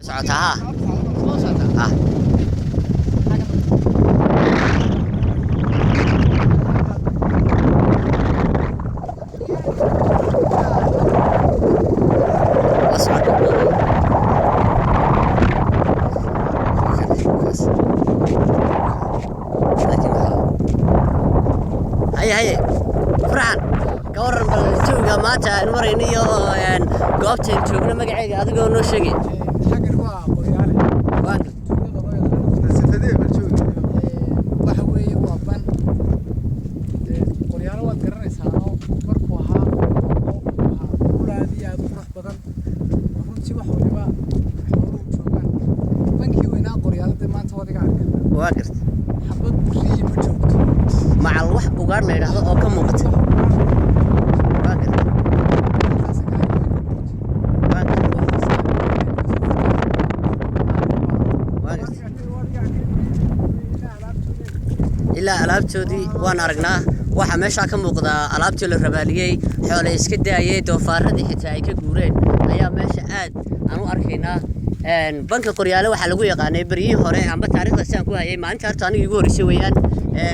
Socotaa haa. Ah. La socota. Haye haye, Farxan, ka waran bal jawiga maanta aan marayno iyo goobta aan joogno magaceega adigoo noo sheegay? Xaggan waa Qoryaale. Waan tuulada loo yaqaano. Sifadee bal joogi. Waxa weeye waa ban. Dee Qoryaale waad garanaysaa oo markuu ahaa oo ahaa dhul aad iyo aad u qurux badan oo runtii wax waliba xooluhu joogaan. Bankii weynaa Qoryaale dee maanta waad iga arka. Waa garta. Xabad burriyi ma joogto. Macal wax ugaadh la yidhaahdo oo ka muuqata. Waa garta. Halkaas kale way ka buurtay. Waa garta. Waa garta. Ilaa alaabtoodii waan aragnaa. Waxaa meeshaa ka muuqdaa alaabtii la rabaaliyey, xoole iska daayey, doofaaradii xitaa ay ka guureen ayaa meesha aad aan u arkaynaa. Banka Qoryaale waxaa lagu yaqaanay beryihii hore amba taariikhda sidaan ku hayay maalinta horta aniga igu horreysay weeyaan,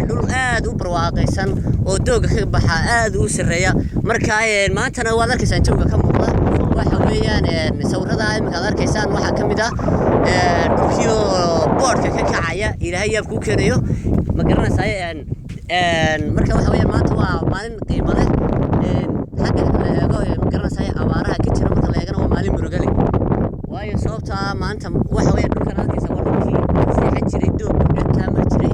dhul aad u barwaaqaysan oo dooga ka baxa aad u sarreeya. Marka maantana waad arkaysaan jawiga ka muuqda. Waxa weeyaan sawirada imika aad arkaysaan waxaa ka mid ah dhulkii oo boodhka ka kacaya. Ilaahay yaab kuu keenayo, ma garanaysaa? Marka waxa weeyaan maanta waa maalin qiimo leh. Xagga la eego, ma garanaysaa, abaaraha ka jira marka la eegana waa maalin murugo leh, waayo sababta ah maanta waxa weeyaan dhulkan arkaysa waa dhulkii seexan jiray, doogga cirkaa mari jiray.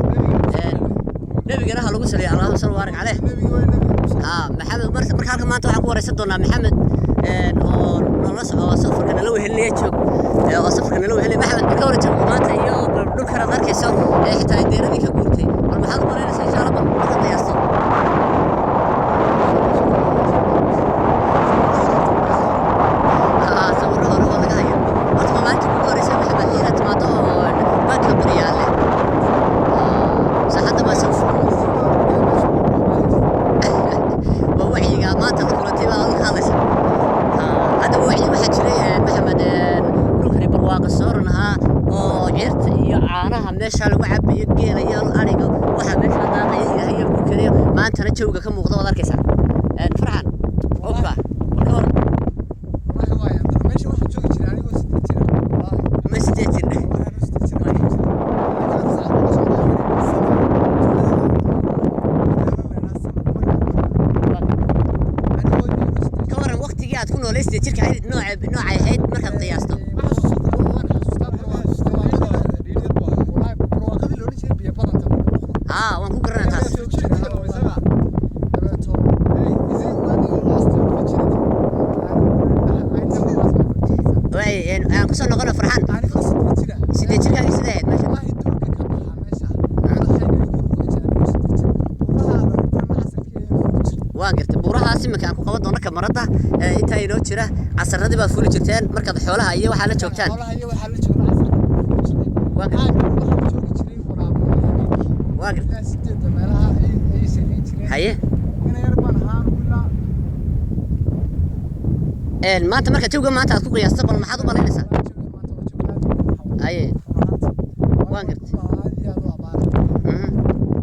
Nebigana ha lagu saliyo, allahuma salli wabaarik caleyh. Nebiga waa nebiga. Haa, Maxamed. Marka halka maanta waxaan ku wareysan doonaa Maxamed oo noola oo safarka nala wehelinaya joog oo safarka nala wehelinaya. Maxamed, marka hore joogo maanta iyo dhulkan aad arkayso ee xitaa ay deeradii ka guurtay, bal maxaad u malaynaysaa insha Allah bal markaad qiyaasto? Haa, sawirro hore oo laga hayo. Horta ma maalintii kugu horreysay, Maxamed, inaad timaado oo banka Qoryaale? Sax, hadda baa waa wacyiga maanta la kulantay baa adiga ka hadlaysa. Haddaba wacyi waxaa jiray, Maxamed, dhulkani barwaaqo sooran ahaa oo ceerta iyo caanaha meesha lagu cabayo, geela iyo ariga waxaa meesha daaqaya. Ilaahay ku keniyo, maantana jawiga ka muuqda waad arkaysaa. Farxan oka, bal ka waran? Wallahi waaya meesha waxaan joogi jiray anigoo 8 jira wallahi. Ma 8 jir? Wallahi anoo 8 jira joogi jiray. Laakiin saacad la socdaa weli sana tuulada Qoryaale la yidhaahdo sana anigoo 8 Ka waran waqtigii aad ku noolay 8 jirka ahayd, nooca noocay ahayd markaad qiyaasto? Ma xasuusta, waan xasuustaa wallahi barwaaqadii la odhan jiray biyo badanta. Haa, waan ku garanaa taas. Dabeeto Waay, aan kusoo noqono Farxan. Anigoo 8 jira. 8 jirkaagii sidee ahayd meesha? Wallahi dhulka ka baxa meesha madaxayga ay ku ruqday jiray anigoo 8 jira. Buuraha aad aragtana casarkii ayaan fuuli jiray. Waan gartay. Buurahaas iminka aan ku qaban doono kamarada intaa inoo jira, casaradii baad fuuli jirteen markaad xoolaha iyo waxaa la joogtaan? Xoolaha iyo waxaa la joogna casarka fuuli jiray. Waa gartay. Caagga waxaa joogi jiray waraabiyo habeenkii. Waa gartay. Ilaa 8-da meelaha ayay samayn jireen. Haye. Ina yar baan ahaa anigu ilaa Maanta marka jawiga maanta aad ku qiyaasto, bal maxaad u malaynaysaa? Jawiga maanta waa jawi aad u qurux. Haye. Run ahaantii. Waan gartay. Waa aad iyo aad u abaara.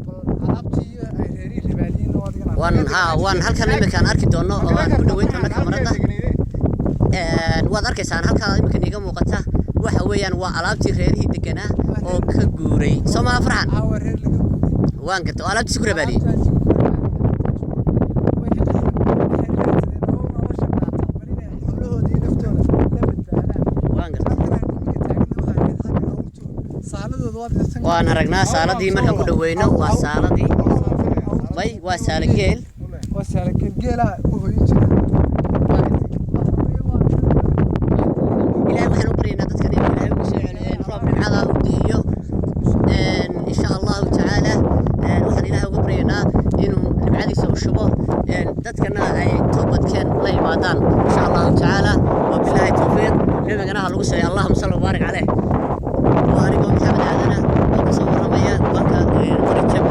Bal alaabtii ay reerihii ribaaliyiin oo adigana Waan haa, waan halkan iminka aan arki doono oo aan ku dhaweyn doono kamarada. Waad arkaysaan halkaa iminka niiga muuqata, waxa weeyaan waa alaabtii reerihii deganaa oo ka guuray, soo maha, Farxan? Aa, reer laga guuray. Waan gartay, oo alaabtiisi ku rabaaliyey. Alaabtaasi ku rabaaliyey. Way ka qaxeen, waxay raadsadeen nolol nolosha dhaanta, bal inay xoolahoodii iyo naftooda la badbaadaan. Waan gartay. Halkan aan iminka taagana waxaa ahayd xagga awrtooda. Saaladooda waad dhisan. Waan aragnaa saaladii markaan ku dhaweyno. Waa saaladii may, waa saala geel. Waa saala geel, geelaa u hoyin jira. Waa gartay. Ilaahay waxaan u baryaynaa dadkan inuu Ilaahay ugu soo celiyo roob nimcada u di'iyo insha Allahu tacaala. Waxaan Ilaahay uga baryaynaa inuu nimcadiisa u shubo, dadkana ay toobadkeen la yimaadaan insha Allahu tacaala. Wabilaahi towfiiq. Nabigana ha lagu saliyo, allahuma salli wabaarik caleyh. Waa anigoo Maxamed Aadana oo kasoo warramaya banka Qorijab.